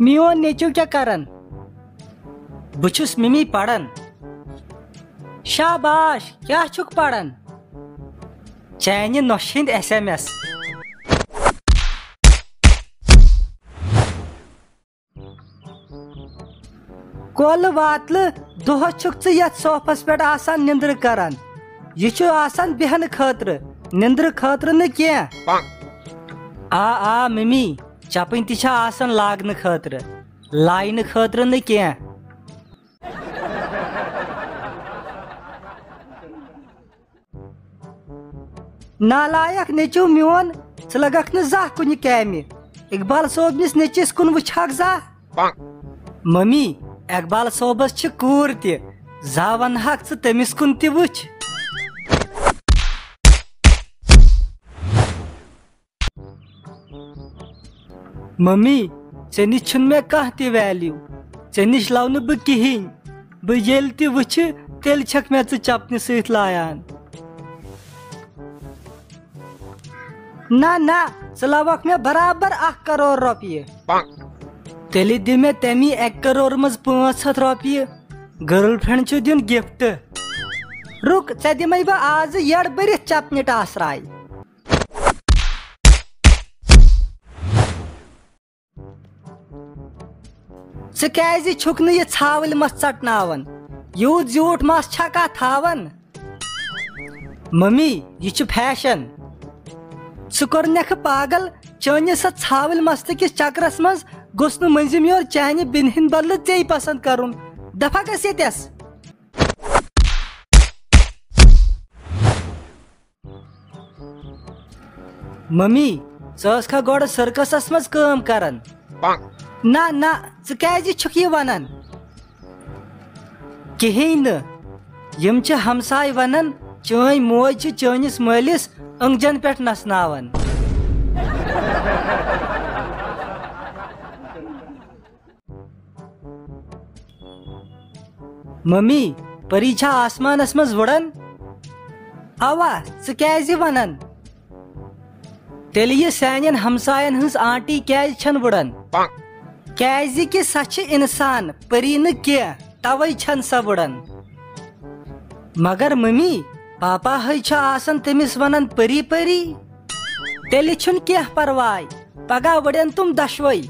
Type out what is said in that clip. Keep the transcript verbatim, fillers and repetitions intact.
میون نیٚچو کیٛاہ کران؟ بہٕ چھُس مِمی پران۔ شاباش، کیٛاہ چھُکھ پران؟ چانہِ نۄشہِ ہٕنٛدۍ ایس ایم ایس۔ کولہٕ واتلہٕ دۄہس چھُکھ ژٕ یتھ صوفس پٮ۪ٹھ آسان نِندرٕ کران۔ یہِ چھُ آسان بیہنہٕ خٲطرٕ، نِندرٕ خٲطرٕ نہٕ کینٛہہ۔ آ آ مِمی، چپٕنۍ تہِ چھےٚ آسان لاگنہٕ خٲطرٕ، لاینہٕ خٲطرٕ نہٕ کینٛہہ۔ نالایق نیٚچو میون، ژٕ لگکھ نہٕ زانٛہہ کُنہِ کامہِ۔ اقبال صٲبنِس نیٚچوِس کُن وٕچھکھ زانٛہہ؟ ممی، اقبال صٲبس چھِ کوٗر تہِ، زانٛہہ ونہکھ ژٕ تٔمِس کُن تہِ وٕچھ۔ ممی، ژےٚ نِش چھُنہٕ مےٚ کانٛہہ تہِ ویلیو۔ ژےٚ نِش لَو نہٕ بہٕ کِہیٖنۍ۔ بہٕ ییٚلہِ تہِ وٕچھِ، تیٚلہِ چھَکھ مےٚ ژٕ چپنہِ سۭتۍ لایان۔ نہ، نہ، ژٕ لَوَکھ مےٚ برابر اکھ کرور رۄپیہِ۔ تیٚلہِ دِ مےٚ تَمی اَکہِ کرور منٛز پانٛژھ ہَتھ رۄپیہِ۔ گرل فرینڈ چھُ دیُن گفٹ۔ رُک، ژےٚ دِمَے بہٕ آزٕ یٔڈ بٔرِتھ چپنہِ ٹاسراے۔ ژٕ کیازِ چھُکھ نہٕ یہِ ژھاوٕلۍ مَس ژٹناوان؟ یوٗت زیوٗٹھ مَس چھکھا تھاوان؟ ممی، یہِ چھُ فیشن۔ ژٕ کوٚرنکھ پاگل، چٲنِس ژھاوٕلۍ مستہٕ کِس چکرس منٛز گوٚژھ نہٕ مٔنزِم یور چانہِ بیٚنہِ ہٕنٛدِ بدلہٕ ژے پسند کرُن۔ دفا گژھ ییٚتٮ۪س۔ ممی، ژٕ ٲسکھا گۄڈٕ سرکسس منٛز کٲم کران؟ نہ، نہ، ژٕ کیازِ چھُکھ یہِ ونان؟ کِہیٖنۍ نہٕ۔ یِم چھِ ہمساے ونان، چٲنۍ موج چھِ چٲنِس مٲلِس أنٛگجن پٮ۪ٹھ نژناوان۔ ممی، پری چھا آسمانس منٛز وُڑان؟ اوا، ژٕ کیازِ ونان؟ تیٚلہِ یہِ سانٮ۪ن ہمساین ہٕنٛز آنٹی کیازِ چھَنہٕ وُڑان؟ کیازِ کہِ سۄ چھِ انسان، پری نہٕ کینٛہہ، توے چھَنہٕ سۄ وُڑان۔ مگر ممی، پاپا ہے چھُ آسان تٔمِس ونان پری پری۔ تیٚلہِ چھُنہٕ کینٛہہ پرواے، پگاہ وُڑن تِم دۄشوے۔